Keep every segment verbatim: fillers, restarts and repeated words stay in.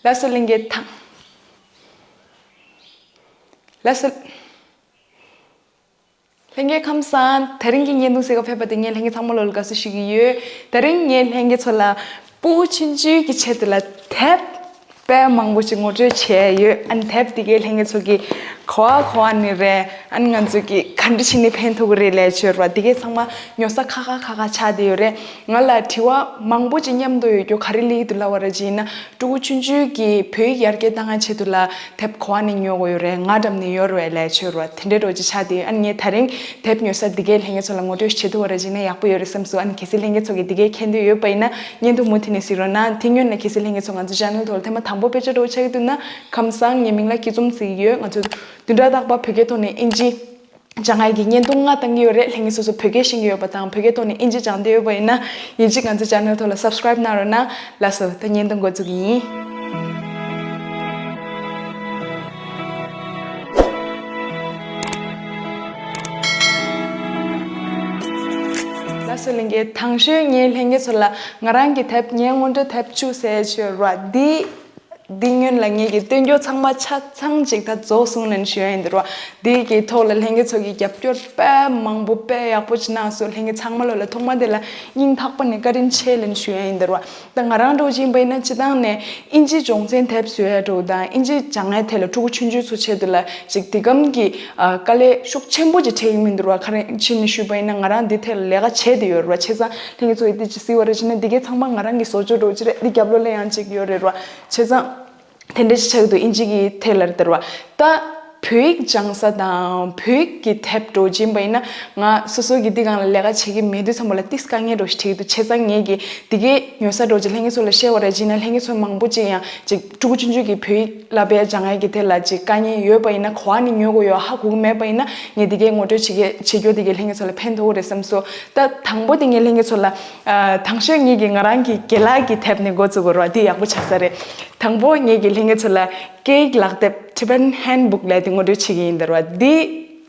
ལགས་སོ་ལྷན་རྒྱས་ཐང་། ལགས་སོ། ལྷན་རྒྱས་ཁམས་བཟང་། དེ་རིང་གི་བརྙན་ཐུང་གཟིགས་ག་ཕེབས་པ་དེ་ངས་ལྷན་རྒྱས་ཚང་མ་ལོ་ལ་དགའ་བསུ་ཞུ་གི་ཡོད། དེ་རིང་ངས་ལྷན་རྒྱས་ཚོ་ལ་ཕྲུ་གུ་ཆུང་ཆུང་གི་ཆེད་དུ་ལ་དེབ་དཔེ་མང་པོ་ཞིག་ངོ་སྤྲོད་བྱས་ཡོད། ཨ་ནི་དེབ་དེ་གའི་ལྷན་རྒྱས་ཚོ་གི་གོ་བ་གོ་བ་ནི་རེད། ཨ་ནི་ང་ཚོ་གི་ག་འདྲ་བྱས་ནས་ཕན་ཐོགས་ཀྱི་རེད་ལབ་ཡ་ཅིག་ཡོད་རེད་བ། དེ་གའི་ཚང་མ་ཉོ་ས་ཁག་ཁག་ཁག་ཁག་ཆགས་བསྡད་ཡོད་རེད། ང་ལ་དྲི་བ་མང་པོ་ཅིག་མཉམ་དུ་ཡོད་རྒྱུ་ག་རེ་སླེབས་ཀྱི་འདུག་ལབ་པ་རེད་ཅེ་ན། ཕྲུ་གུ་ཆུང་ཆུང་གི་བོད་ཡིག་ཡར་རྒྱས་བཏང་ཡ་ཆེད་དུ་ལ་དེབ་ག་པར་ནས་ཉོ་དགོས་ཡོད་རེད། ང་འགྲམ་ནས་ཡོད་རེད་ལབ་ཡ་ཅིག་ཡོད་རེད་བ། དེ་འདྲའི་འདྲ་བོ་ཅིག་ཆགས་བསྡད་ཡོད། ཨ་ནི་ངས་དེ་རིང་དེབ་ཉོ་ས་འདི་གའི་ལྷན་རྒྱས་ཚོ་ལ་ངོ་སྤྲོད་བྱེད་ཐུབ་པ་རེད་ཅེ་ན་ཡག་པོ་ཡོད་རེད་བསམ་སོང་། ཨ་ནི་གལ་སྲིད་ལྷན་རྒྱས་ཚོ་གིས་འདི་གའི་མཁྱེན་འདོད་ཡོད་པ་ཡིན་ན་བརྙན་ཐུང་མུ་མཐུད་ནས་གཟིགས་རོགས་གནང་། དེ་སྔོན་ལ་གལ་སྲིད་ལྷན་རྒྱས་ཚོ་ང་ཚོ་ཅེ་ནལ་ཐོག་ལ་ཐེངས་མ་དང་པོ་ཕེབས་འདྲ་འདྲ་བོ་ཆགས་ཀྱི་འདུག་ན་ཁམས་བཟང་། ངའི་མིང་ལ་སྐྱིད་འཛོམས་ཟེར་གྱི་ཡོད། ང་ཚོ་བདུན་ཕྲག་རྟག་པར་བོད་སྐད་ཐོག་ནས་ཨིན་ཇི་སྦྱང་ཡ་གི་བརྙན་ཐུང་ལྔ་བཏང་གི་ཡོད་རེད། ལྷན་རྒྱས་སོ་སོ་བོད་སྐད་ཤེས་ཀྱི་ཡོད་པ་དང་བོད་སྐད་ཐོག་ནས་ཨིན་ཇི་སྦྱང་འདོད་ཡོད་པ་ཡིན་ན་ཡིན་གཅིག་ང་ཚོ་ཅེ་ནལ་ཐོག་ལ་སབ་སི་ཀ་རེབ་གནང་རོགས་གནང་། ལགས་སོ། ད་བརྙན་ཐུང་འགོ་འཛུགས་ཀྱི་ཡིན། ལགས་སོ་ལྷན་རྒྱས། དང་ཤོས་ངས་ལྷན་རྒྱས་ཚོ་ལ་ང་རང་གི་དེབ་ངའི་སྔོན་འགྲོ་དེབ་བཅུ་ཟེར་ཡ་ཅིག་ཡོད་རེད་བ། འདི་འདི་སྔོན་ལ་ངེད་ཀྱི་སྟོན་རྒྱུ་ཚང་མ་ཆ་ཚང་ཅིག་ད་རྫོགས་སོང་ལབ་ཞུ་ཡ་ཡིན་འདུག་ར། འདི་གི་ཐོག་ལ་ལྷན་རྒྱས་ཚོ་གི་རྒྱབ་སྐྱོར་དཔེ་མང་པོ་དཔེ་ཡག་པོ་ཅིག་གནང་སོང་། ལྷན་རྒྱས་ཚང་མ་ལོ་ལ་ཐོག་མ་དེ་ལ་སྙིང་ཐག་པ་ནས་བཀའ་དྲིན་ཆེ་ལབ་ཞུ་ཡ་ཡིན་འདུག་ར། ད་ང་རང་འདྲ་བོ་ཅིག་ཡིན་པ་ཡིན་ན་སྤྱིར་བཏང་ནས་ཨིན་ཇི་སྦྱོང་ཚན་དེབ་བཟོ་ཡ་འདྲ་བོ་དང་ཨིན་ཇི་སྦྱང་ཡ་ཐད་ལ་ཕྲུ་གུ་ཆུང་ཆུང་ཚོ་ཆེད་དུ་ལ་ཅིག་དེ་གམ་གྱི་ཨ་དཀའ་ལས་ཤུགས་ཆེན་པོ་ཅིག་འཕྲད་ཀྱི་མི་འདུག་ར། ག་རེ་བྱས་ནས་ཞུས་པ་ཡིན་ན་ང་རང་འདི་ཐད་ལ་ལས་ཀ་བྱས་བསྡད་ཡོད་ར། བྱས་ཙང་ལྷན་རྒྱས་ཚོ་ཡིས་འདི་ཅིག་གཟིགས་པ་རེད་བྱས་ན་འདི་གའི་ཚང་མ་ང་རང་གི་བཟོ་བཅོས་འདྲ་བོ་ཅིག་རེད། འདི་རྒྱབ་ལོགས་ལ་ཡང་ཅིག་ཡོད་རེད་ར། བྱས་ཙང་དེ་འདྲ་ཞིག་ཆགས་ཀྱི་འདུག་ཨིན་ཇི་གི་ཐད་ལ་རེད་དར་བ། ད་བོད་ཡིག་སྦྱང་ས་དང་བོད་ཡིག་གི་དེབ་འདྲ་བོ་ཅིག་ཡིན་པ་ཡིན་ན་ང་སོ་སོ་གི་འདི་སྒང་ལ་ལས་ཀ་བྱེད་ཀྱི་མེད་དུས་ཙམ་པ་ལ་ཏིས་དཀའ་ངལ་འདྲ་བོ་ཞིག་འཕྲད་ཀྱི་འདུག་བྱས་ཙང་ངེད་ཀྱི་འདི་གའི་ཉོ་ས་འདྲ་བོ་ཅིག་ལྷན་རྒྱས་ཚོ་ལ་བཤད་པ་རེད་བྱས་ན་ལྷན་རྒྱས་ཚོ་མང་པོ་ཅིག་ཡང་ཅིག་ཕྲུ་གུ་ཆུང་ཆུང་གི་བོད་ཡིག་བསླབ་པའི་སྦྱང་ཡས་ཀྱི་ཐད་ལ་ཅིག་དཀའ་ངལ་ཡོད་པ་ཡིན་ན་ག་པར་ནས་ཉོ་དགོས་ཡོད་ཧ་གོ་གི་མེད་པ་ཡིན་ན་ངས་འདི་གའི་ངོ་སྤྲོད་བྱེད་ཀྱི་བྱེད་རྒྱུ་འདི་གའི་ལྷན་རྒྱས་ཚོ་ལ་ཕན་ཐོགས་ཀྱི་རེད་བསམ་སོང་། ད་དང་པོ་དེ་ངས་ལྷན་རྒྱས་ཚོ་ལ་ཨ་དང་ཤོས་ངེད་ཀྱི་ང་རང་གི་རྒན་ལགས་ཀྱི་དེབ་ནས་འགོ་བཙུགས་དགོས་རེད་བ། འདི་ཡག་པོ་ཆགས་ས་རེད། དང་པོ་ངེད་ཀྱི་ལྷན་རྒྱས་ཚོ་ལ་སྐད་ཡིག་ལག་དེབ་Tibetan Handbook ལབ་དེ་ངོ་སྤྲོད་བྱེད་ཀྱི་ཡིན་ཟེར་བ། འདི་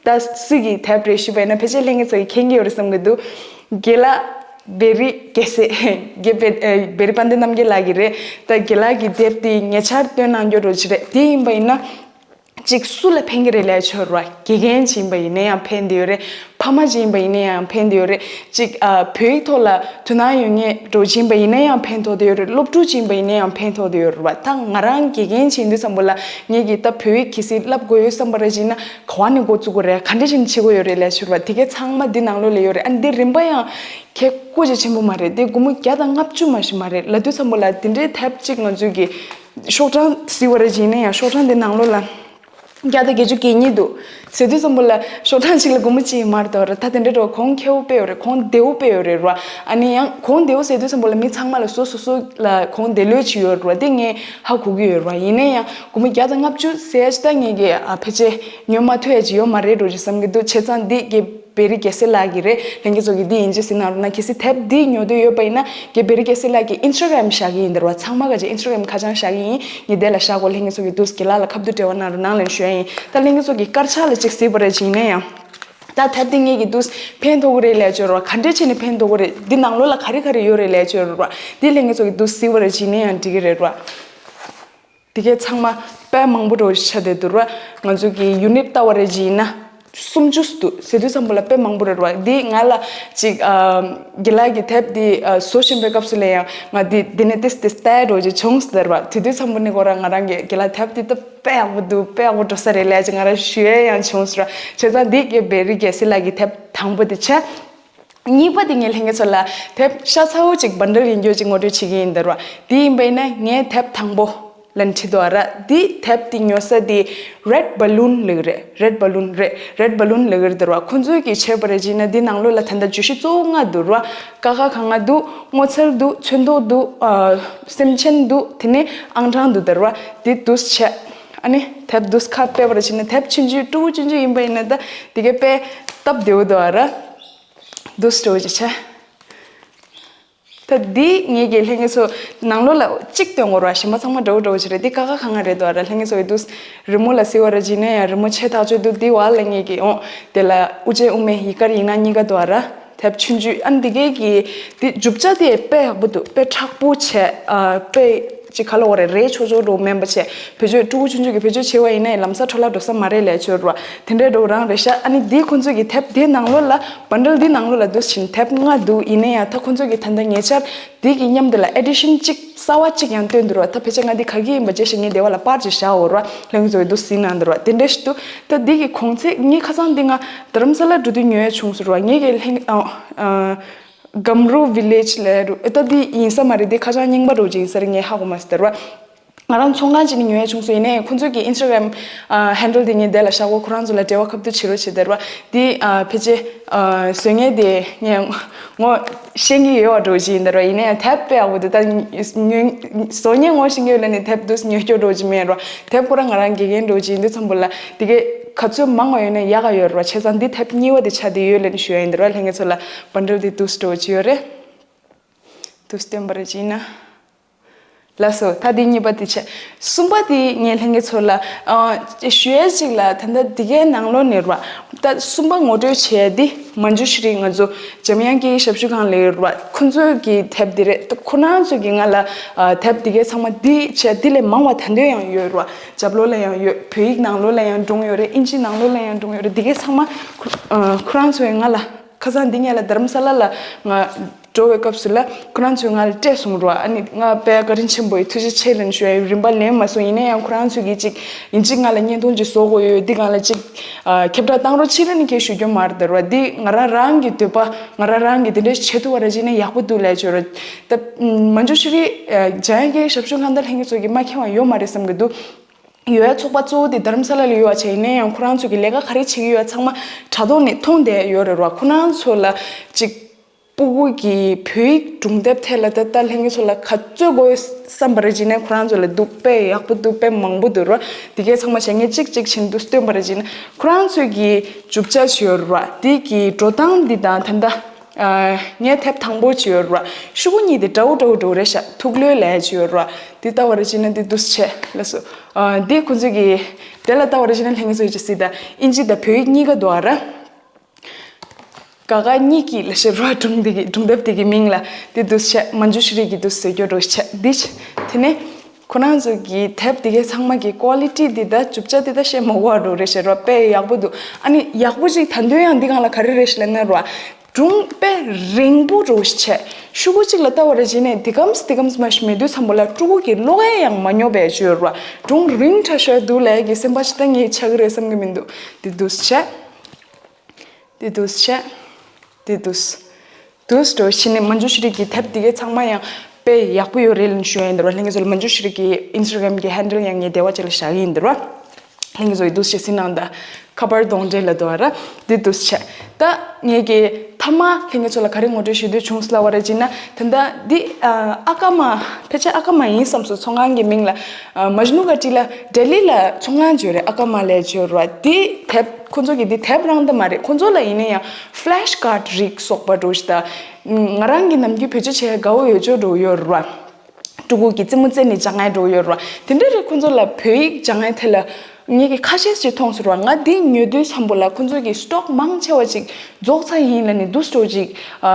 ད་སུ་གི་དེབ་རེད་ཞུས་པ་ཡིན་ན་ཕལ་ཆེར་ལྷན་རྒྱས་ཚོ་གིས་མཁྱེན་གྱི་ཡོད་རེད་བསམ་གྱི་འདུག་རྒན་ལགས་བེ་རི་རྒྱལ་སྲས། རྒན་བེ་ཨ་བེ་རི་དཔལ་ལྡན་རྣམ་རྒྱལ་ལགས་ཀྱི་རེད། ད་རྒན་ལགས་ཀྱི་དེབ་འདི་ཉེ་ཆར་བཏོན་གནང་རྒྱུ་འདྲ་བོ་ཅིག་རེད། དེ་ཡིན་པ་ཡིན་ན་ཅིག་སུ་ལ་ཕན་གྱི་རེད་ལབ་ཆོག་ར། དགེ་རྒན་ཅིག་ཡིན་པ་ཡིན་ན་ཡང་ཕན་བསྡད་ཡོད་རེད། ཕ་མ་ཅིག་ཡིན་པ་ཡིན་ན་ཡང་ཕན་བསྡད་ཡོད་རེད། ཅིག་ཨ་བོད་ཡིག་ཐོག་ལ་དོ་སྣང་ཡོད་མཁན་འདྲ་བོ་ཅིག་ཡིན་པ་ཡིན་ན་ཡང་ཕན་ཐོགས་བསྡད་ཡོད་རེད། སློབ་ཕྲུག་ཅིག་ཡིན་པ་ཡིན་ན་ཡང་ཕན་ཐོགས་བསྡད་ཡོད་རེད་བ། ད་ང་རང་དགེ་རྒན་ཅིག་ཡིན་དུས་ཙམ་པ་ལ་ངེད་ཀྱིས་ད་བོད་ཡིག་གལ་སྲིད་བསླབ་དགོས་ཡོད་བསམ་པ་རེད་ཅིག་ཡིན་ན་ག་པར་ནས་འགོ་བཙུགས་དགོས་རེད། ག་འདྲ་བྱས་ནས་བྱེད་དགོས་ཡོད་རེད་ལབ་ཆོག་ར། དེ་གའི་ཚང་མ་འདི་ནང་ལོགས་ལ་ཡོད་རེད། ཨ་འདི་རིན་པ་ཡང་ཁེ་སྐོར་ཅིག་ཆེན་པོ་མ་རེད། དེ་སྒོར་མོ་བརྒྱ་དང་ལྔ་བཅུ་མ་ཞིག་མ་རེད་ལབ་དུས་ཙམ་པ་ལ་དེ་འདྲའི་དེབ་ཅིག་ང་ཚོས་ཀྱི་ཤོག་གྲངས་གཟིགས་པ་རེད་ཅིག་ཡིན་ན་ཡང་ཤོག་གྲངས་དེ་ནང་ལོགས་ལ་བརྒྱ་དང་བརྒྱད་ཅུ་གྱ་གཉིས་འདུག་ཟེར་དུས་ཙམ་པ་ལ་ཤོག་གྲངས་གཅིག་ལ་སྒོར་མོ་གཅིག་མ་རེད་དོ་ར། ད་དེ་འདྲ་འགྲོ་གོང་ཁེ་པོ་དཔེ་ཡོད་རེད། གོང་བདེ་པོ་དཔེ་ཡོད་རེད་ར། ཨ་ནི་ཡང་གོང་བདེ་པོ་ཟེར་དུས་ཙམ་པ་ལ་མི་ཚང་མ་ལ་སོ་སོ་སོ་ལ་གོང་བདེ་ལོས་ཅིག་ཡོད་རེད་ར། དེ་ངས་ཧ་གོ་གི་ཡོད་ར། ཡིན་ན་ཡང་སྒོར་མོ་བརྒྱ་དང་ལྔ་བཅུ་ཟེར་ཡ་ཅིག་ད་ངས་ཀྱི་ཨ་ཕལ་ཆེར་ཉོ་མ་ཐུབ་ཡ་ཅིག་ཡོད་མ་རེད་འགྲོ་ཅིག་བསམ་གྱི་འདུག་བྱས་ཙང་འདི་ཀྱི་བེ་རི་རྒྱལ་སྲས་ལགས་ཀྱི་རེད། ལྷན་རྒྱས་ཚོ་གིས་འདི་ཡིན་གཅིག་གཟིགས་གནང་རོགས་གནང་། གལ་སྲིད་དེབ་འདི་ཉོ་འདོད་ཡོད་པ་ཡིན་ན་ཀྱི་བེ་རི་རྒྱལ་སྲས་ལགས་ཀྱི་ཨིན་སི་ཊ་གྷ་རམ་བཞག་གི་ཡིན་ཟེར་བ། ཚང་མ་ག་ཅིག་ཨིན་སི་ཊ་གྷ་རམ་ཁ་བྱང་བཞག་གི་ཡིན། ངས་དེ་ལ་བཞག་གོ། ལྷན་རྒྱས་ཚོ་གིས་འདུག་སེ་རྒན་ལགས་ལ་ཁ་བསྡུར་འབྲེལ་བ་གནང་རོགས་གནང་ལབ་ཞུ་ཡ་ཡིན། ད་ལྷན་རྒྱས་ཚོ་གིས་དཀར་ཆག་ལ་ཅིག་གཟིགས་པ་རེད་ཅིག་ཡིན་ན་ཡང་། ད་དེབ་འདི་ངེད་ཀྱིས་འདུག་སེ་ཕན་ཐོགས་ཀྱི་རེད་ལབ་ཡ་ཅིག་ཡོད་རེད་བ། ག་འདྲས་བྱས་ནས་ཕན་ཐོགས་ཀྱི་རེད། འདི་ནང་ལོགས་ལ་ག་རེ་ག་རེ་ཡོད་རེད་ལབ་ཡ་ཅིག་ཡོད་རེད་བ། འདི་ལྷན་རྒྱས་ཚོ་གིས་འདུག་སེ་གཟིགས་པ་རེད་ཅིག་ཡིན་ན་ཡང་འགྲིག་གི་རེད་བ། དེ་གས་ཚང་མ་དཔེ་མང་པོ་འགྲོ་ཆ་དེ་འདུག་ར། ང་ཚོ་གི་ཡུ་ནིཊ་ལྟ་བ་རེ་བྱས་ན། སུམ་ཅུ་འདུག་ཟེར་དུས་ཙམ་པ་ལ་དཔེ་མང་པོ་རེད་བ། འདི་ང་ལ་ཅིག་ཨ་རྒན་ལགས་ཀྱི་དེབ་འདི་ཨ་བཟོ་བཞིན་པའི་སྐབས་སུ་ལ་ཡང་ང་འདི་འདི་ནས་ཏིས་ཏིས་ལྟ་འགྲོ་ཅིག་བྱུང་ཟེར་བ། དེ་དུས་ཙམ་པ་ནས་ཁོ་རང་ང་རང་གི་རྒན་ལགས་དེབ་འདི་ད་དཔེ་ཡག་པོ་འདུག་དཔེ་ཡག་པོ་འགྲོ་ས་རེད་ལབ་ཅིག་ང་རང་ཞུ་ཡས་ཡང་བྱུང་ཟེར་བ། བྱས་ཙང་འདི་གི་བེ་རི་རྒྱལ་སྲས་ལགས་ཀྱི་དེབ་དང་པོ་དེ་བྱས། གཉིས་པ་དེ་ངས་ལྷན་རྒྱས་ཚོ་ལ་དེབ་ཤ་ཚ་བོ་ཅིག་བྷན་ཌལ་ཡིན་རྒྱུ་ཅིག་ངོ་སྤྲོད་བྱེད་ཀྱི་ཡིན་ཟེར་བ། དེ་ཡིན་པ་ཡིན་ན་ངའི་དེབ་དང་པོ་ལབ་ནས་བྲིས་འདུག་ཨ་ར། དེ་དེབ་དེ་ཉོ་ས་དེ་རེཌ་བ་ལུན་ལབ་ཀྱི་རེད། རེཌ་བ་ལུན་རེད། རེཌ་བ་ལུན་ལབ་ཀྱི་རེད་ཟེར་བ། ཁོང་ཚོས་ཀྱིས་བྱས་པ་རེད་བྱས་ན་དེ་ནང་ལོགས་ལ་ད་ལྟ་བརྗོད་གཞི་གཙོ་བོ་ལྔ་འདུག་ར། ཀ་ཁ་ག་ང་འདུག་སྔོ་ཚལ་འདུག་ཚོན་མདོག་འདུག་ཨ་སེམས་ཅན་འདུག་དེ་ནས་ཨང་གྲངས་འདུག་ཟེར་བ། དེ་འདུག་སེ་བྱས། ཨ་ནི་དེབ་འདུག་སེ་ཁ་ཕྱེ་བ་རེད་བྱས་ན་དེབ་ཆུང་ཆུང་ཕྲུ་གུ་ཆུང་ཆུང་ཡིན་པ་ཡིན་ན་ད་དེ་གས་དཔེ་སྟབས་བདེ་བོ་འདུག་ཨ་ར། འདུག་སེ་འགྲོ་བྱས། ད་འདི་ངེད་ཀྱི་ལྷན་རྒྱས་ཚོ་ནང་ལོགས་ལ་གཅིག་སྟོན་དགོས་ར། གཞན་པ་ཚང་མ་འདྲ་བོ་འདྲ་བོ་ཞིག་རེད། འདི་ཀ་ཁ་ག་ང་རེད་འདུག་ཨ་ར། ལྷན་རྒྱས་ཚོ་ཡི་འདུག་སེ་རི་མོ་ལ་གཟིགས་པ་རེད་བྱས་ན་ཡང་རི་མོ་ཆེ་ཐག་ཆོད་འདུག་འདི་བར་ལ་ངེད་ཀྱི་འོང་དེ་ལ་དབུ་ཅན་དབུ་མེད་ཡིག་དཀར་ཡིག་ནག་གཉིས་ཀ་འདུག་ཨ་ར། དེབ་ཆུང་ཆུང་ཨ་ནི་འདི་གས་ཀྱི་འདི་རྒྱུ་ཆ་དེ་དཔེ་ཡག་པོ་འདུག་དཔེ་མཁྲེགས་པོ་བྱས་ཨ་དཔེ་ ཅིག་ག་ལ་འོ་རེད། རས་ཆོག་ཆོག་འགྲོ་མིན་པ་བྱས། བེད་སྤྱོད་ཕྲུ་གུ་ཆུང་ཆུང་གི་བེད་སྤྱོད་བྱེད་པ་ཡིན་ན་ཡང་ལམ་སང་འཕྲོ་བརླག་འགྲོ་ས་མ་རེད་ལས་བྱོས་ར། དེ་འདྲའི་འགྲོ་རང་རེད་ཤག་ཨ་ནི་དེའི་ཁོང་ཚོས་ཀྱི་དེབ་དེའི་ནང་ལོགས་ལ། བན་ཌལ་དེའི་ནང་ལོགས་ལ་འདུག་ཕྱིན་དེབ་ལྔ་འདུག་ཡིན་ན་ཡང་ད་ཁོང་ཚོས་ཀྱི་ད་ལྟ་ཉེ་ཆར་དེ་གི་མཉམ་དུ་ལ་ཨེ་ཌི་ཤན་གཅིག་གསར་བ་གཅིག་ཡང་བཏོན་འདུག་ར། ད་ཕལ་ཆེར་ང་འདི་ག་གི་ཡིན་པ་བརྗེད་ཤག་ངས་སྡེ་བ་ལ་པར་ཅིག་བཞག་འོ་ར། ལྷན་རྒྱས་ཚོ་གི་འདུག་ཟིན་གནང་འདུག་ར། དེ་འདྲ་ཞིག་འདུག་ད་འདི་གི་གོང་ཚད་ངས་ཁ་སང་འདི་ང་རྡ་རམ་ས་ལ་འགྲོ་དུས་ཉོ་ཡ་བྱུང་སོང་ར། ངས་ཀྱི་ལྷན་ཨ་ཨ། གམ་རུ་བི་ལེཇ་ལབ་རུ་ཨེ་ད་འདི་ཡིན་ས་མ་རེད། འདི་ཁ་བྱང་རྙིང་པ་འདྲ་བོ་ཅིག་ཡིན་ས་རེད། ངས་ཧ་གོ་མ་སོང་། དེ་ར་བ་ང་རང་ཚོང་ཁང་ཅིག་ནས་ཉོ་ཡ་བྱུང་སོང་། ཡིན་ནའི་ཁོང་ཚོའི་གི་ཨིན་སི་ཊ་གྷ་རམ་ཧན་ཌལ་དེ་ངས་དེ་ལ་བཞག་གོ། ཁོ་རང་ཚོ་ལ་འབྲེལ་བ་ཁ་ཐུག་བྱེད་རོགས་བྱེད། དེ་ར་བ་འདི་ཕལ་ཆེར་བཟོ་མཁན་དེ་ངས་ངོ་ཤེས་ཀྱི་ཡོད་པ་འདྲ་བོ་ཅིག་ཡིན། དེ་ར་བ་ཡིན་ནའི་དེབ་དཔེ་ཡག་པོ་འདུག་ད་ཉོ་བཟོ་མཁན་ངོ་ཤེས་ཀྱི་ཡོད་ལ་ནི་དེབ་འདུག་ཉོ་སྐྱོ་འདྲ་བོ་ཅིག་མེད་ར། དེབ་ཁོ་རང་ང་རང་དགེ་རྒན་འདྲ་བོ་ཅིག་ཡིན་དུས་ཙམ་པོ་ལ་དེ་གས་ག་ཚོད་མང་བ་ཡོད་ན་ཡག་ག་ཡོད་ར། བྱས་ཙང་འདི་དེབ་གཉིས་པ་དེ་ཆགས་བསྡད་ཡོད་ལབ་ནས་ཞུ་ཡ་ཡིན། འདི་ར་ལྷན་རྒྱས་ཚོ་ལ་བན་ཌལ་དེ་འདུག་སེ་འདྲ་བོ་ཅིག་ཡོད་རེད། འདུག་སེ་སྟོན་པ་རེ་ཅིག་ཡིན་ན། ལགས་སོ། ད་འདི་གཉིས་པ་དེ་བྱས། གསུམ་པ་དེ་ངས་ལྷན་རྒྱས་ཚོ་ལ་ཨ་ཞུ་ཡ་ཅིག་ལ། ད་ལྟ་འདི་གའི་ནང་ལོགས་ནས་ར། ད་གསུམ་པ་ངོ་སྤྲོད་བྱས་ཏེ་མན་ཇུ་ཤི་རི་ང་ཚོ་འཇམ་དབྱངས་སྐད་ཡིག་ཞབས་ཞུ་ཁང་ལ་ཡོད་ར། ཁོ་ཚོའི་གི་དེབ་འདི་རེད། ད་ཁོ་རང་ཚོ་གི་ང་ལ་ཨ་དེབ་འདི་གའི་ཚང་མ་འདི་བྱས། འདི་ལས་མང་བ་ད་དུང་ཡང་ཡོད་ར། རྒྱབ་ལོགས་ལ་ཡང་ཡོད། བོད་ཡིག་ནང་ལོགས་ལ་ཡང་སྒྲུང་ཡོད་རེད། ཨིན་ཇི་ནང་ལོགས་ལ་ཡང་སྒྲུང་ཡོད་རེད། འདི་གའི་ཚང་མ་ཁོ་ཨ་ཁོ་རང་ཚོས་ང་ལ། ཁ་སང་འདི་ངས་ལ་རྡ་རམ་ས་ལ་ལ་ང་འགྲོ་བའི་སྐབས་སུ་ལ་ཁོ་རང་ཚོས་ང་ལ་སྤྲད་སོང་རོ། ཨ་ནི་ང་དཔེ་བཀའ་དྲིན་ཆེན་པོ་ཡིན། ཐུགས་རྗེ་ཆེ་ལབ་ནས་ཞུ་ཡ་ཡོད། རིན་པ་ལེན་མ་སོང་། ཡིན་ན་ཡང་ཁོ་རང་ཚོས་ཀྱིས་ཅིག་ཡིན་གཅིག་ང་ལ་བརྙན་ཐུང་ཅིག་བཟོ་དགོས་ཡོད། འདི་སྒང་ལ་ཅིག་ཨ་ཁྱབ་བསྒྲགས་བཏང་རོགས་བྱེད་ལབ་ནས་ཁྱེད་ཞུ་རྒྱུ་མ་རེད་དེ་རོ། འདི་ང་རང་རང་གི་འདོད་པ། ང་རང་རང་གི་འདི་འདྲ་བྱེད་ཐུབ་པ་ར་བྱས་ན་ཡག་པོ་འདུག་ལབ་བྱོས་རོ། ད་མན་ཇུ་ཤི་རི་ཨ་འཇམ་དབྱངས་སྐད་ཡིག་ཞབས་ཞུ་ཁང་དང་ལྷན་རྒྱས་ཚོ་གིས་མ་མཁྱེན་པ་ཡོད་མ་རེད་བསམ་གྱི་འདུག་ཡོད་ཡ་ཚོགས་པ་གཙོ་བོ་དེ་རྡ་རམ་ས་ལ་ལ་ཡོད་པ་བྱས། ཡིན་ན་ཡང་ཁོ་རང་ཚོ་གི་ལས་ཀ་ག་རེ་བྱེད་ཀྱི་ཡོད་ཚང་མ་དྲ་ཐོག་ནས་མཐོང་བསྡད་ཡོད་རེད་ར། ཁོ་རང་ཚོ་ལ་ཅིག་སྤུ་གུ་གི་བོད་ཡིག་སྒྲུང་དེབ་ཐད་ལ་ད་ལྟ་ལྷན་རྒྱས་ཚོ་ལ་ག་ཚོད་དགོས་བསམ་པ་རེད་བྱས་ན་ཁོ་རང་ཚོ་ལ་འདུག་དཔེ་ཡག་པོ་འདུག་དཔེ་མང་པོ་འདུག་ར། དེ་གས་ཚང་མ་བྱས་ངས་གཅིག་གཅིག་བྱས་ནས་འདུག་སྟོན་པ་རེད་བྱས་ན་ཁོ་རང་ཚོ་གི་རྒྱུ་ཆ་ཅིག་ཡོད་ར། དེ་གི་འགྲོ་སྟངས་འདི་དང་ད་ལྟ། ཨ་ངའི་དེབ་དང་པོ་ཅིག་ཡོད་ར། ཤོག་གུ་གཉིས་དེ་འདྲ་བོ་འདྲ་བོ་འདྲ་བོ་རེད་ཤག་ཐུགས་ལྷོད་ལབ་ཡ་ཅིག་ཡོད་ར། འདི་ལྟ་བ་རེ་བྱས་ན་འདི་འདུག་སེ་བྱས་ལགས་སོ། ཨ་འདི་ཁོ་ཚོས་ཀྱི་དེ་ལ་ལྟ་བ་རེ་བྱས་ན་ལྷན་རྒྱས་ཚོས་ཅིག་གཟིགས་དང་། ཨིན་ཇི་དང་བོད་ཡིག་གཉིས་ཀ་འདུག་ཨ་ར། ཀ་ཁ་གཉིས་ཀྱི་ལ་ཤེ་ར་སྒྲུང་དེ་གི་སྒྲུང་དེབ་དེ་གི་མིང་ལ་འདི་འདུག་སེ་བྱས་མན་ཇུ་ཤི་རི་གི་འདུག་སེ་སྐྱོ་འདྲ་བོ་བྱས་འདི་བྱས། དེ་ནས་ཁོ་རང་ཚོ་གི་དེབ་དེ་གའི་ཚང་མ་གི་ཀོ་ལི་ཊི་འདི་ད་བཅུ་ཆ་འདི་ད་བཤད་མ་དགོས་པ་འདྲ་བོ་རེད་ཤག་ར། དཔེ་ཡག་པོ་འདུག་ཨ་ནི་ཡག་པོ་ཅིག་ད་དུང་ཡང་འདི་སྒང་ལ་ག་རེ་རེད་ཤག་ལབ་ན་ར། སྒྲུང་དཔེ་རིང་པོ་འདྲ་བོ་ཞིག་བྱས། ཤོག་གུ་གཅིག་ལ་ལྟ་བ་རེ་བྱས་ནས་འདི་གམ་འདི་གམ་མ་ཞིག་མེད་དུས་ཙམ་པོ་ལ་ཕྲུ་གུ་གི་བློ་ཁ་ཡང་མ་ཉོབ་པའི་ཅིག་ཡོད་ར། སྒྲུང་རིང་དྲགས་ཤག་འདུག་ལབ་ཡ་གི་སེམས་པ་ཞིག་ད་ངས་ཆགས་ཀྱི་རེད་བསམ་གྱི་མི་འདུག་འདི་འདུག་སེ་བྱས། འདི་འདུག་སེ་བྱས། འདི་འདུག་སེ། འདུག་སེ་འདྲ་བོ་བྱས་ནས་མན་ཇུ་ཤི་རི་གི་དེབ་འདི་གའི་ཚང་མ་ཡང་དཔེ་ཡག་པོ་ཡོད་རེད་ལབ་ནས་ཞུ་ཡ་ཡིན་དེ་ར། ལྷན་རྒྱས་ཚོ་ལ་མན་ཇུ་ཤི་རི་གི་ཨིན་སི་ཊ་གྷ་རམ་གི་ཧན་ཌལ་ཡང་ངས་དེ་བ་ཅིག་ལ་བཞག་གི་ཡིན་དེ་ར། ལྷན་རྒྱས་ཚོ་ཡི་འདུག་སེ་བྱས་ཟིན་གནང་དང་། ཁ་པར་གདོང་འདྲེ་ལ་འདུག་ཨ་ར། འདི་འདུག་སེ་བྱས། ད་ངས་ཀྱི་མཐའ་མ་ལྷན་རྒྱས་ཚོ་ལ་ག་རེ་ངོ་སྤྲོད་ཞུ་འདོད་བྱུང་སོང་ལབ་པ་རེད་བྱས་ན། ད་ལྟ་འདི་ཨ་ཨ་ཀ་མ། ཕལ་ཆེར་ཨ་ཀ་མ་ཡིན་བསམ་སོང་། ཚོང་ཁང་གི་མིང་ལ་ཨ་མཇ་ནུ་གྷ་ཊི་ལ་ལྡི་ལི་ལ་ཚོང་ཁང་ཅིག་ཡོད་རེད། ཨ་ཀ་མ་ལབ་ཅིག་ཡོད་རེད་བ། འདི་དེབ་ཁོ་ཚོ་གི་འདི་དེབ་རང་ད་མ་རེད། ཁོ་ཚོ་ལ་ཡིན་ན་ཡང་ཕི་ལེ་ཤི་ཀར་ཌི་རིགས་སོགས་པ་འདྲ་བོ་ཞིག་དང་། ང་རང་གི་ནམ་རྒྱུན་བེད་སྤྱོད་བྱེད་ཡ་དགའ་བོ་ཡོད་ཅོག་འདྲ་བོ་ཡོད་རེད་བ། ཕྲུ་གུ་གི་རྩེད་མོ་རྩེ་ནས་སྦྱང་ཡ་འདྲ་བོ་ཡོད་རེད་བ། དེ་འདྲ་རེད། ཁོ་ཚོ་ལ་བོད་ཡིག་སྦྱང་ཡ་དེ་ལ་ངས་ཀྱི་ཁ་ཤས་ཤིག་མཐོང་སོང་ར། ང་འདི་ཉོ་དུས་ཙམ་པོ་ལ་ཁོ་ཚོ་གི་སི་ཊོག་མང་ཆེ་བ་ཅིག་རྫོགས་ཚར་ཡིན་ལབ་ནས་འདུག་སེ་འདྲ་བོ་ཅིག་ཨ་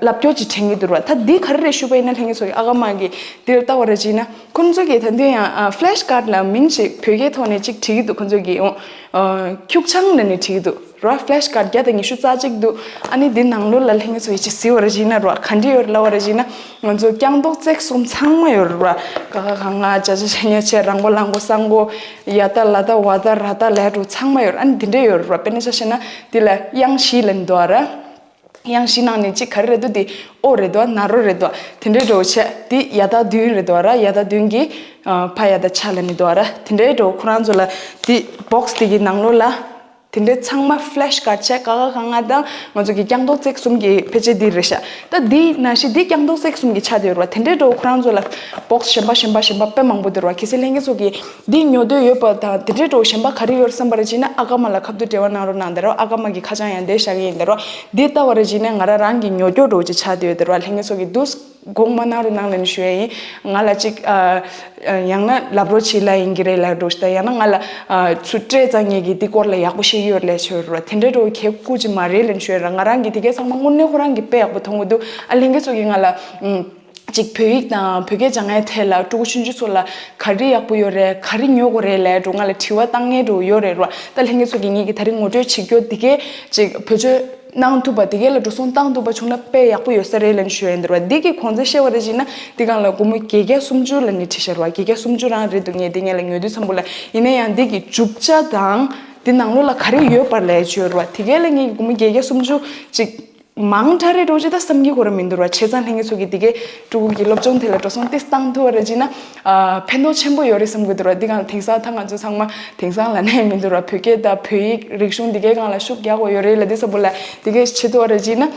ལབ་སྐྱོར་ཅིག་དྲན་གྱི་འདུག་ར། ད་འདི་ག་རེ་རེད་ཞུས་པ་ཡིན་ན་ལྷན་རྒྱས་ཚོ་གི་ཨ་ཀ་མ་གི་འདིར་ལྟ་བ་རེ་བྱས་ན་ཁོ་ཚོ་གི་ད་འདི་ཡང་ཨ་ཕི་ལེ་ཤི་ཀར་ཌི་ལ་མིང་ཅིག་བོད་སྐད་ཐོག་ནས་ཅིག་བྲིས་ཀྱི་འདུག་ཁོ་ཚོ་གི་ཨོ་ཨ་ཁྱུག་ཆང་ལབ་ནས་བྲིས་ཀྱི་འདུག་ར། ཕི་ལེ་ཤི་ཀར་ཌི་བརྒྱ་དང་ཉི་ཤུ་རྩ་གཅིག་འདུག་ཨ་ནི་འདི་ནང་ལོགས་ལ་ལྷན་རྒྱས་ཚོ་ཡི་ཅིག་གཟིགས་པ་རེ་བྱས་ན་ར། ག་འདྲ་ཡོད་རེད་ལབ་པ་རེ་བྱས་ན་ང་ཚོ་རྐྱང་རྡོག་བརྩེགས་གསུམ་ཚང་མ་ཡོད་རེད་ར། ཀ་ཁ་ག་ང་ཇ་ཇ་ཇ་ཉ་ཆེ་རང་མགོ་ལང་མགོ་སང་མགོ་ཡ་ད་ལ་ད་བ་ད་ར་ད་ལ་འདྲ་བོ་ཚང་མ་ཡོད་རེད། ཨ་ནི་འདི་འདྲ་ཡོད་རེད་ར། དཔེར་ན་ཆ་བཞག་ན་འདི་ལ་དབྱངས་བཞི་ལབ་ནས་འདུག་ཨ་ར། དབྱངས་བཞི་ནང་ནས་གཅིག་ག་རེ་རེད་འདུག་འདི་ཨོ་རེད་འདུག་ན་རོ་རེད་འདུག་དེ་འདྲའི་འདྲ་བོ་བྱས། འདི་ཡ་ད་བདུན་རེད་འདུག་ར། ཡ་ད་བདུན་གྱི་ཨ་ཕ་ཡ་ད་ཆ་ལབ་ནས་འདུག་ར། དེ་འདྲའི་འདྲ་བོ་ཁོ་རང་ཚོ་ལ་འདི་བོག་སི་དེ་གི་ནང་ལོགས་ལ་དེ་འདྲའི་ཚང་མ་ཕི་ལེ་ཤི་ཀར་ཌི་བྱས། ཀ་ཁ་ག་ང་དང་ང་ཚོ་གི་རྐྱང་རྡོག་བརྩེགས་གསུམ་གྱི་ཕལ་ཆེར་འདི་རེད་ཤག་ད་འདི་ནང་བཞིན་འདི་རྐྱང་རྡོག་བརྩེགས་གསུམ་གྱི་ཆ་དེ་ཡོད་ར། དེ་འདྲའི་འདྲ་བོ་ཁོ་རང་ཚོ་ལ་བོག་སི་གཞན་པ་གཞན་པ་གཞན་པ་དཔེ་མང་པོ་འདུག་ར། གལ་སྲིད་ལྷན་རྒྱས་ཚོ་གི་འདི་ཉོ་འདོད་ཡོད་པ་དང་དེ་འདྲའི་འདྲ་བོ་གཞན་པ་ག་རེ་ཡོད་བསམ་པ་རེ་བྱས་ན་ཨ་ཀ་མ་ལ་ཁ་ཐུག་འབྲེལ་བ་གནང་རོགས་གནང་། དེ་ར་ཨ་ཀ་མ་གི་ཁ་བྱང་ཡང་འདིར་བཞག་གི་ཡིན། དེ་ར་འདི་ལྟ་བ་རེ་བྱས་ན་ང་རང་རང་གི་ཉོ་སྐྱོ་འདྲ་བོ་ཅིག་ཆགས་བསྡད་ཡོད། དེ་ར་ལྷན་རྒྱས་ཚོ་གི་འདུག་དགོངས་མ་གནང་རོགས་གནང་ལབ་ནས་ཞུ་ཡ་ཡིན། ང་ལ་ཅིག་ཨ་ཨ་ཡང་ན་ལབ་རོགས་བྱེད་ལབ་ཡིན་གྱི་རེད་ལབ་འདྲ་བོ་ཞིག་དང་། ཡང་ན་ང་ལ་ཨ་ཚུར་སྤྲད་ཙང་ངས་ཀྱི་འདི་སྐོར་ལ་ཡག་པོ་ཤེས་ཀྱི་ཡོད་ལབ་ཞུ་ར། དེ་འདྲའི་འདྲ་བོ་གལ་ཁུག་ཅིག་མ་རེད་ལབ་ནས་ཞུ་ཡ་ར། ང་རང་གི་དེ་གའི་ཚང་མ་དངོས་གནས་ཁོ་རང་གི་དཔེ་ཡག་པོ་མཐོང་གི་འདུག་ཨ་ལྷན་རྒྱས་ཚོ་གིས་ང་ལ་ཨུམ། ཅིག་བོད་ཡིག་དང་བོད་སྐད་སྦྱང་མཁན་ཐད་ལ་ཕྲུ་གུ་ཆུང་ཆུང་ཚོ་ལ་ག་རེ་ཡག་པོ་ཡོད་རེད། ག་རེ་ཉོ་དགོས་རེད་ལབ་འགྲོ་ང་ལ་དྲི་བ་བཏང་མཁན་འགྲོ་ཡོད་རེད་རོ། ད་ལྷན་རྒྱས་ཚོ་གིས་ངེད་ཀྱི་ད་རིང་ངོ་སྤྲོད་བྱེད་རྒྱུ་འདི་གས་ཅིག་བེད་སྤྱོད་གནང་ཐུབ་པ་འདི་གས་ལ་འགྲོ་སོང་བཏང་ཐུབ་པ་བྱུང་ན་དཔེ་ཡག་པོ་ཡོད་ས་རེད་ལབ་ཞུ་ཡ་ཡིན་འདུག་ར། འདི་གི་གོང་ཚད་བཤད་པ་རེད་ཅེ་ན་འདི་སྒང་ལ་སྒོར་མོ་བརྒྱད་བརྒྱ་སུམ་ཅུ་ལབ་ནས་བྲིས་བཞག་ར། བརྒྱད་བརྒྱ་སུམ་ཅུ་རང་རེད་འདུག་ངས་འདི་ངས་ལ་ཉོ་དུས་ཙམ་པོ་ལ། ཡིན་ན་ཡང་འདི་གི་རྒྱུ་ཆ་དང་འདི་ནང་ལོགས་ལ་ག་རེ་ཡོད་པ་ལབ་ཡ་ཅིག་ཡོད་ར། དེ་གས་ལ་ངས་སྒོར་མོ་བརྒྱད་བརྒྱ་སུམ་ཅུ་ཅིག་མང་དྲགས་རེད་འགྲོ་ཅི་ད་བསམ་གྱི་ཁོ་རང་མི་འདུག་ར། བྱས་ཙང་ལྷན་རྒྱས་ཚོ་གིས་འདི་གས་ཕྲུ་གུ་གི་སློབ་སྦྱོང་དེ་ལ་འགྲོ་སོང་ཏོག་ཙམ་བཏང་ཐུབ་པ་རེད་ཅེ་ན། ཨ་ཕན་ཐོགས་ཆེན་པོ་ཡོད་རེད་བསམ་གྱི་འདུག་ར། འདི་སྒང་དེང་སང་ད་ང་ཚོ་ཚང་མ་དེང་སང་ལབ་ནས་མི་འདུག་ར། བོད་སྐད་དང་བོད་ཡིག་རིག་གཞུང་འདི་གའི་སྒང་ལ་ཤུགས་རྒྱག་དགོས་ཡོད་རེད་ལབ་དུས་ཙམ་པོ་ལ་འདི་གས་བྱེད་ཐུབ་པ་རེད་ཅེ་ན།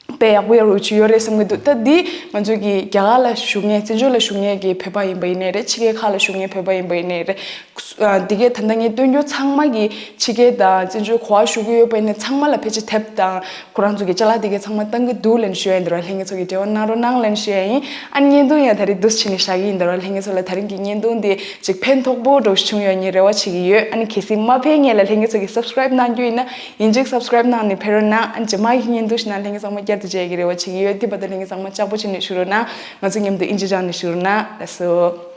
དཔེ་ཡག་པོ་ཡག་པོ་ཅིག་ཡོད་རེད་བསམ་གྱི་འདུག་ད་འདི་ང་ཚོ་གི་རྒྱ་གར་ལ་བཞུགས་མཁན་བཙན་བྱོལ་ལ་བཞུགས་མཁན་གྱི་བོད་པ་ཡིན་པ་ཡིན་ནའི་རེད། ཕྱི་རྒྱལ་ཁག་ལ་བཞུགས་མཁན་བོད་པ་ཡིན་པ་ཡིན་ནའི་རེད། ཨ་འདི་གས་ད་ལྟ་ངས་སྟོན་རྒྱུ་ཚང་མ་གི་ཕྱི་རྒྱལ་དང་བཙན་བྱོལ་ག་པར་བཞུགས་ཀྱི་ཡོད་པ་ཡིན་ན་ཚང་མ་ལ་ཕལ་ཆེར་དེབ་དང་ཁོ་རང་ཚོ་གི་ཅ་ལག་འདི་གས་ཚང་མ་བཏང་གི་འདུག་ལབ་ཞུ་ཡ་ཡིན་འདུག་ར། ལྷན་རྒྱས་ཚོ་གིས་འབྲེལ་བ་གནང་རོགས་གནང་ལབ་ཞུ་ཡ་ཡིན། ཨ་ནི་བརྙན་ཐུང་ཡང་ད་རེས་འདུག་སེ་བྱས་ནས་བཞག་གི་ཡིན་འདུག་ར། ལྷན་རྒྱས་ཚོ་ལ་ད་རིང་གི་བརྙན་ཐུང་འདི་ཅིག་ཕན་ཐོགས་པོ་འདྲ་བོ་བྱུང་ཡོད་ངས་རེ་བ་བྱེད་ཀྱི་ཡོད། ཨ་ནི་གལ་སྲིད་མ་ཕན་ངེས་ལ་ལྷན་རྒྱས་ཚོ་གིས་སབ་སི་ཀ་རབ་གནང་རྒྱུ་ཡིན་ན་ཡིན་གཅིག་སབ་སི་ཀ་རབ་གནང་ནས་ཕེབས་རོགས་གནང་། ཨ་ནི་རྗེས་མ་གི་བརྙན་ཐུང་ཞིག་ནང་ལྷན་རྒྱས་ཚང་མ་བསྐྱར་དུ་མཇལ་གྱི་རེ་བ་བྱེད་ཀྱི་ཡོད། དེ་བར་དུ་ལྷན་རྒྱས་ཚང་མ་ལྕགས་པོ་བྱས་ནས་བཞུགས་རོགས་གནང་། ང་ཚོ་མཉམ་དུ་ཨིན་ཇི་སྦྱངས་ནས་བཞུགས་རོགས་གནང་། ལགས་སོ།